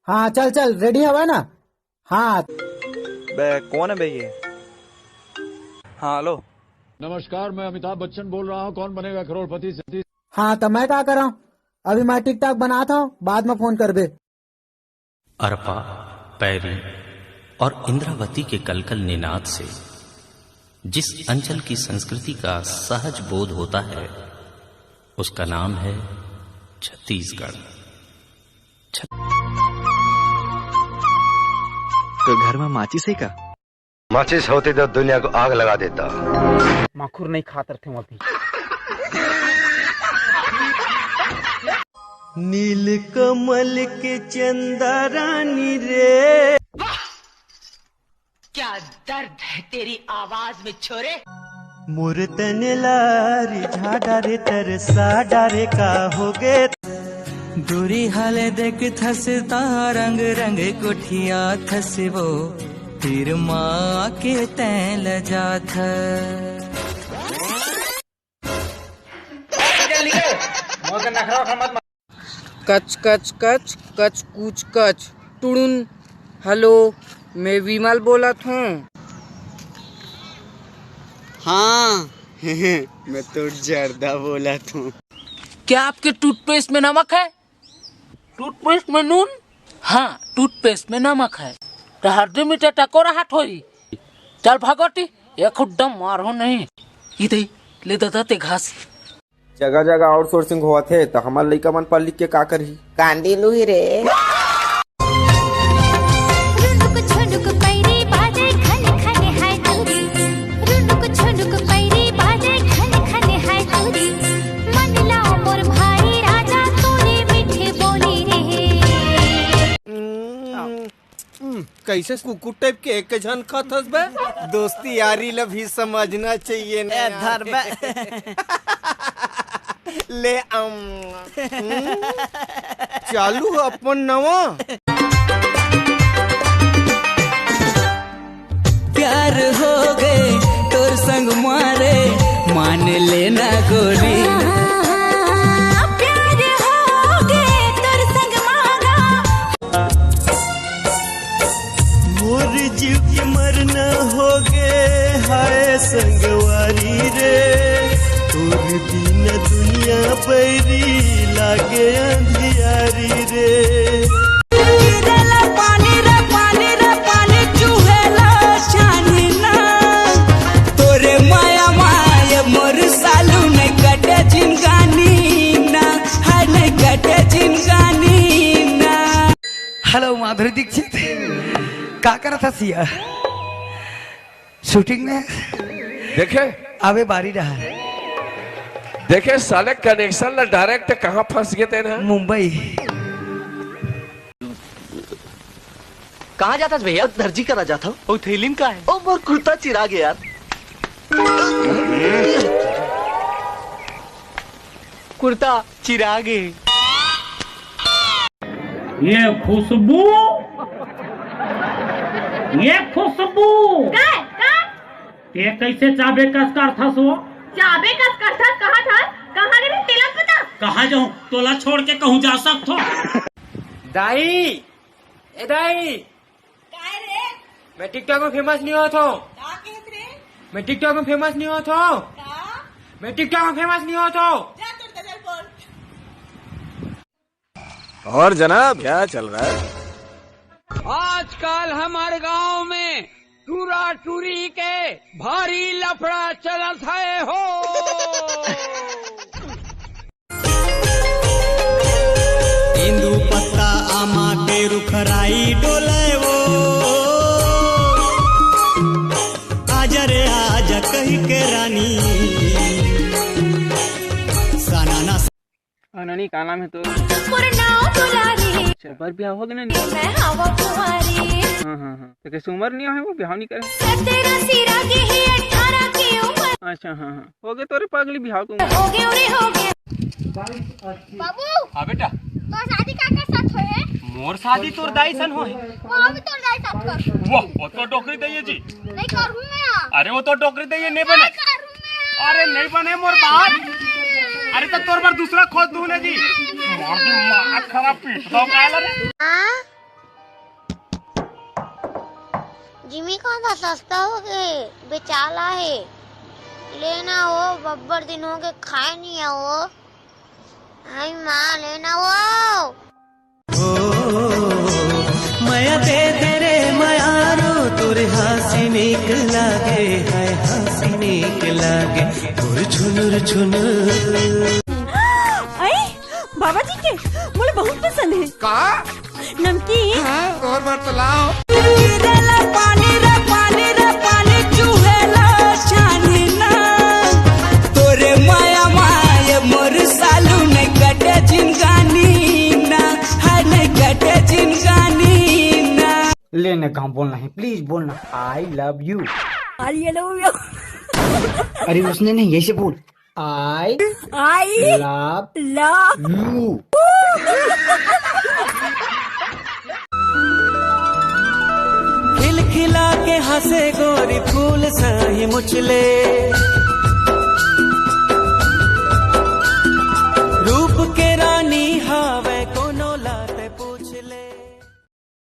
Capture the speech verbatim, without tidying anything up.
हाँ, चल, चल, रेडी हवय ना? हाँ। बे, कौन है बे ये? हाँ, हेलो। नमस्कार, मैं अमिताभ बच्चन बोल रहा हूँ। कौन बनेगा करोड़पति? सतीश। हाँ, तो मैं का करा? अभी मैं टिकटॉक बनात हूँ, बाद में फोन करबे। अरपा, पैरी और इंद्रावती के कलकल निनाद से जिस अंचल की संस्कृति का सहज बोध होता है, उसका नाम है छत्तीसगढ़। छत- तो घर में माचिस है का? माचिस होती तो दुनिया को आग लगा देता। माखुर नहीं खात रथे अभी। नील कमल के चंदा रानी रे। क्या दर्द है तेरी आवाज में, छोरे। मोर तन ला रिझा डारे, तरसा डारे, का होगे? दूरी हाले देख थस ता रंग रंग कोठिया थस वो, फिर माँ के तैं ल जाथ। कच कच कच, कच कूच कच, टुड़ुन। हेलो, मैं विमल बोलत हूँ। हाँ, मैं तो जर्दा बोलत हूँ। क्या आपके टूथपेस्ट में नमक है? टूथपेस्ट में नून? हाँ, टूथपेस्ट में नमक है। तो हर दो मीटर टकोरा हाथ होई। चल भागोटी, ये खुड्डम मारो नहीं। इधर ले दादा ते घास। जगह जगह आउटसोर्सिंग होवत हे, त हमर लइका मन पढ़ लिख के का करही? कांदी लुही रे। रुनुक झुनुक पैरी बाजे, खन खन हाय तुरी। रुनुक झुनुक पैरी बाजे, खन खन हाय तुरी। मन लाओ मोर भाई राजा, तोरी मीठी बोली रे। हम्म, कैसे कुकुर टाइप के एक झन खात हस बे? दोस्ती यारी ला भी समझना चाहिए ना ए, यार। धर बे। ले, अम, हम्म, चालू अपन नवा। प्यार हो गए तोर संग मारे, मान लेना गोरी। प्यार हो गए तोर संग मारा। मोर जीव के मरना होगे, हाय संगवारी रे। तोर बिना दुनिया बैरी लागे अंधियारी रे। गिरेला पानी रे पानी रे पानी चुहेला छानी ना। तोरे माया माय मोर सालू नहीं कटे जिनगानी ना, हाय नहीं कटे जिनगानी ना। हेलो माधुरी दीक्षित, का करत हस इहाँ? शूटिंग में देखे? अबे बारी रहा। देखे साले कनेक्शन ला डायरेक्ट कहाँ फंस गए तेन ह? मुंबई। कहाँ जात हस भैया? दर्जी करा जात हूँ। ओ थैलीन का है? ओ मोर कुर्ता चिरा गे यार। कुर्ता चिरा गे। ये खुशबू, ये खुशबू। का? का? ते कैसे चाबे कस करथस वो? चाबे कस करथस कहा था? कहाँ रे तेला पता? कहाँ जाऊँ? तोला छोड़ के कहूँ जा सकथो? दाई, ए दाई। काय रे? मैं TikTok में फेमस नहीं होत हूँ। का कहत रे? मैं TikTok में फेमस नहीं होत हूँ। का? मैं TikTok में फेमस नहीं होत हूँ। जा तोर गजल बोल। और जनाब, क्या चल रहा है? आजकल हमारे गांव में टूरा टूरी के भारी लफड़ा चलत है हो। तेंदू पत्ता आमा के रुखराई डोले वो, आजा रे आजा कही के रानी, सनाना। हाँ, नानी, का नाम है तोर? मोर नाव दुलारी। अच्छा, ओकर बिहाव हो गे ना? मैं हवा कुंवारी। हाँ, हाँ, हाँ। तो कैसे उम्र नहीं है, वो बिहाव नहीं करे? सत्रह सिरा के ही अठारह की उम्र। अच्छा, हाँ, हाँ। हो गे तोरे पगली बिहाव के उम्र। हो गे रे, हो गे। बाबू। हाँ बेटा। तोर शादी काकर साथ होए हे? मोर शादी तोर दाई सन होए। वो भी तोर दाई साथ कर। वाह, वो तो डोकरी दाई हे जी। नहीं करूँ मैं। अरे वो तो डोकरी दाई हे, नहीं बने। नहीं करूँ मैं। अरे नहीं बने मोर बात। अरे तो तोर बर दूसरा खोज दूँ ना जी। मोर दिमाग खराब पीट दो काला रे। हाँ? जिमी का था सस्ता हो गए, बेचाला है। लेना हो, बब्बर दिन हो गए, खाए नहीं है वो। आई माँ, लेना हो। ओ, मया दे दे रे मयारो, तोर हाँसी नीक लागे, हाय हाँसी नीक लागे, तोर झुनुर झुनुर। आई, बाबा जी के मोला बहुत पसंद है। का? नमकीन। हाँ, और बार तो लाओ। गिरेला पानी रे पानी रे पानी, चुहेला छानी ना। तोरे माया माय मोर सालू ने कटे जिनगानी ना, है ने कटे जिनगानी ना। ले ने गाँव बोलना है, प्लीज बोलना, I love you. I love you. अरे उसने नहीं, ऐसे बोल। आई आई लव लव यू। खिलखिला के हंसे गोरी फूल साही मुचले।